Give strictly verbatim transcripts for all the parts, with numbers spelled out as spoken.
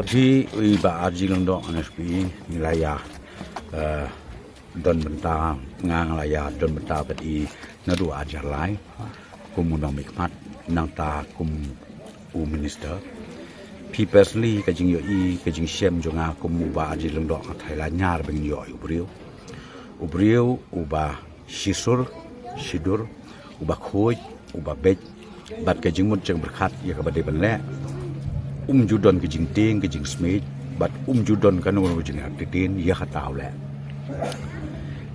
Phi u Bah R G Lyngdoh, nga shu phi ngi la ïa, eh, don bynta, nga nga la ïa don bynta bad i naduh ar hajar lai kum u nongmihkhmat, nangta kum u minister. Phi personally, ka jingïohi, ka jingshem jong nga kum u Bah R G Lyngdoh, nga tharai la ñiar ba ngin ïoh ïa u briew. U briew uba shisur shidur, uba khuid, uba beit, bad ka jingmut jingpyrkhat ïa kaba dei ban leh. Um ju don ka jingtieng, ka jingsmit, bad um ju don kano kano ka jingïaid ktien ïa kata u leh.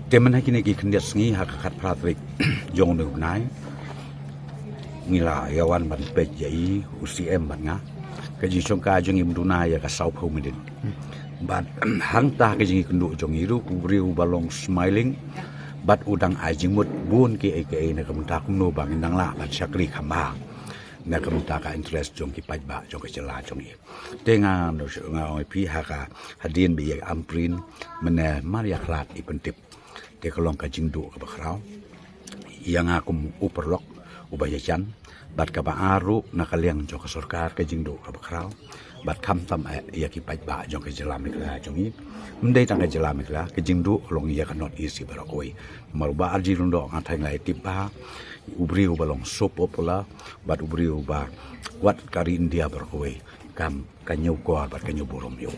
Te mynta ha kine ki khyndiat sngi, ha ka khatphra tarik jong une u bnai, ngi la ïa wan ban peit ïa i, u C M bad nga. Ka jingshongkai jong ngi ym duna ïa ka sawphew minit. Bad hangta ka jingïakynduh jong ngi ruh, u briew uba long smiling, bad u dang ai jingmut bun kiei kiei na ka bynta kumno ba ngin dang lah ban shakri kham bha na ka bynta ka interest jong ki paidbah jong ka jylla jong ngi. Te nga, nga ong ïa phi, ha ka hadien ba ïa amprint mynne mar ïa khlad i pyntip. Te ka long ka jingduh kaba khraw ïa nga kum u paralok uba ïajan, bad kaba ar ruh na ka liang jong ka sorkar, ka jingduh kaba khraw. Bad khamtam eh ïa ki paidbah jong ka jylla Meghalaya jong ngi. Ym dei tang ka jylla Meghalaya, ka jingduh ka long ïa ka North East baroh kawei. Namar u Bah R G Lyngdoh, nga tharai ngi la ïa tip bha, u briew uba long so popular, bad u briew uba wat ka ri India baroh kawei kam ka ñiewkor bad ka ñiewburom ïa u.